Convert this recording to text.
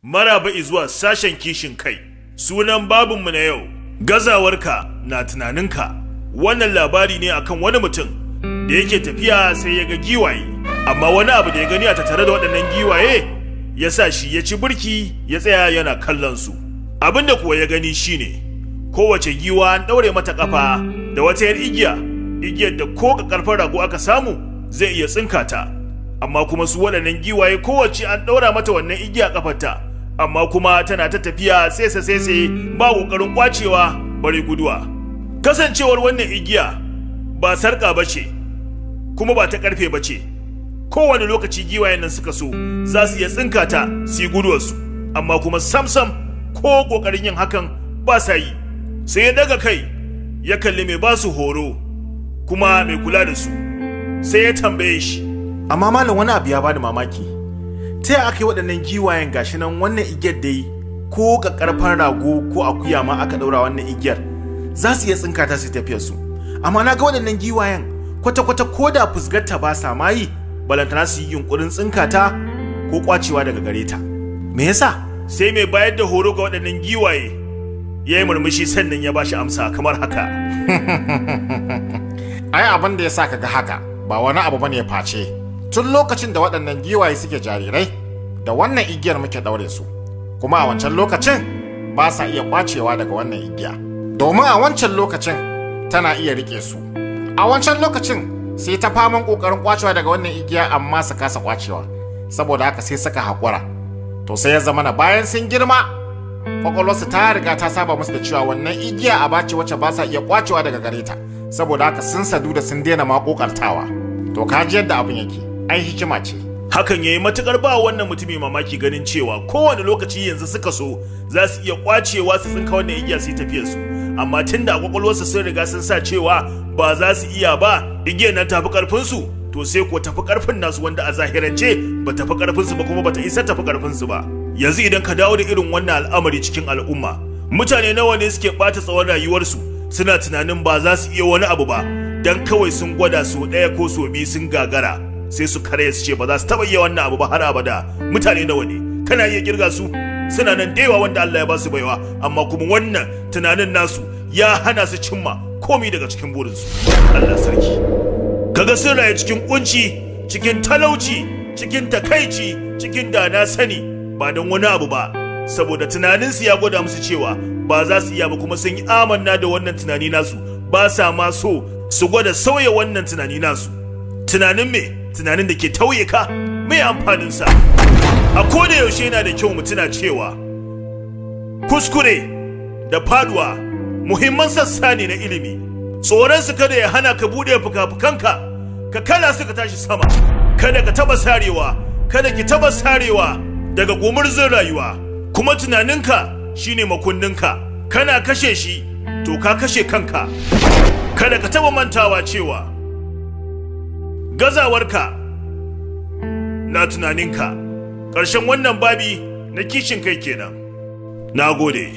Maraba zuwa sashen kishin kai. Sunan babinmu na yau, gazawarka na tunaninka. Wannan labari ne akan wani mutum da yake tafiya sai ya ga giwaye, amma wani abu da ya gani a tattare da waɗannan giwaye ya sa shi ya ci burki ya tsaya yana kallon su. Abin da kuwa ya gani shine kowace giwa an ɗaure mata ƙafa da wata yar igiya, igiyar da ko ƙarfin rago aka samu zai iya tsinka ta. Amma kuma su waɗannan giwaye kowace an ɗaura mata wannan igiya ƙafarta, amma kuma tana ta tafiya sese sese ba ƙoƙarin ƙwacewa bare guduwa. Kasancewar wannan igiya ba sarƙa ba ce kuma ba ta ƙarfe ba ce, kowane lokaci giwayen nan suka so za su iya tsinka ta su yi guduwarsu, amma kuma samsam ko ƙoƙarin yin hakan ba sa yi. Sai ya daga kai ya kalli mai ba su horo kuma mai kula da su, sai ya tambaye shi, amma malam, wani abu ya bani mamaki. Ta yaya aka yi waɗannan giwayen gashi nan wannan igiyar dai ko ƙaƙƙarfan rago ko akuya ma aka ɗaura wannan igiyar za su iya tsinka ta su tafiyar su, amma na ga waɗannan giwayen kwata-kwata ko da fusgarta ba sa ma yi, balantana su yi yunƙurin tsinka ta ko ƙwacewa daga gare ta. Me yasa? Sai mai bayar da horo ga waɗannan giwaye ya yi murmushi, sannan ya ba shi amsa kamar haka. Ai abin da ya sa ka ga haka ba wani abu bane face tun lokacin da waɗannan giwaye suke jarirai da wannan igiyar muke ɗaure su, kuma a wancan lokacin ba sa iya kwacewa daga wannan igiya, domin a wancan lokacin tana iya riƙe su. A wancan lokacin sai ta faman ƙoƙarin kwacewa daga wannan igiya, amma su kasa kwacewa, saboda haka sai suka haƙura. To sai ya zama na bayan sun girma, kwakwalwarsu ta riga ta saba musu da cewa wannan igiya a bace wacce ba sa iya kwacewa daga gare ta, saboda haka sun sadu da sun daina ma ƙoƙartawa. To ka ji yadda abin yake, ai hikima ce. Hakan yayi matukar ba wannan mutumi mamaki, ganin cewa kowane lokaci yanzu suka so za su iya kwacewa su tsinka wannan igiya su yi tafiyar su, amma tunda a kwakwalwarsu sun riga sun sa cewa ba za su iya ba, igiyar nan tafi karfin su, to sai ko tafi karfin nasu, wanda a zahirance ba tafi karfin su ba kuma bata isa tafi karfin su ba. Yanzu idan ka dawo da irin wannan al'amari cikin al'umma, mutane nawa ne suke bata tsawon rayuwarsu suna tunanin ba za su iya wani abu ba, dan kawai sun gwada so ɗaya ko so biyu sun gagara, sai su karaya su ce ba za su taɓa iya wannan abu ba har abada. Mutane nawa ne kana iya kirga su? Suna nan da yawa wanda Allah ya ba su baiwa, amma kuma wannan tunanin nasu ya hana su cimma komai daga cikin burinsu. Allah sarki, kaga sun rayu cikin kunci, cikin talauci, cikin takaici, cikin da na sani, ba don wani abu ba, saboda tunaninsu ya gwada musu cewa ba za su iya ba, kuma sun yi amanna da wannan tunani nasu, ba sa ma so su gwada sauya wannan tunani nasu. Tunanin me? Tunanin da ke tauye ka, mai amfaninsa? A koda yaushe yana da kyau mu tuna cewa kuskure da faduwa muhimman sassa ne na ilimi. Tsoron su kada ya hana ka bude fuka-fukanka ka kala suka tashi sama. Kada ka taba sarewa, kada ki taba sarewa daga gumurzun rayuwa. Kuma tunaninka shine makunninka, kana kashe shi to ka kashe kanka. Kada ka taba mantawa cewa gazawarka na tunaninka. Ƙarshen wannan babi na kishin kai kenan. Na gode.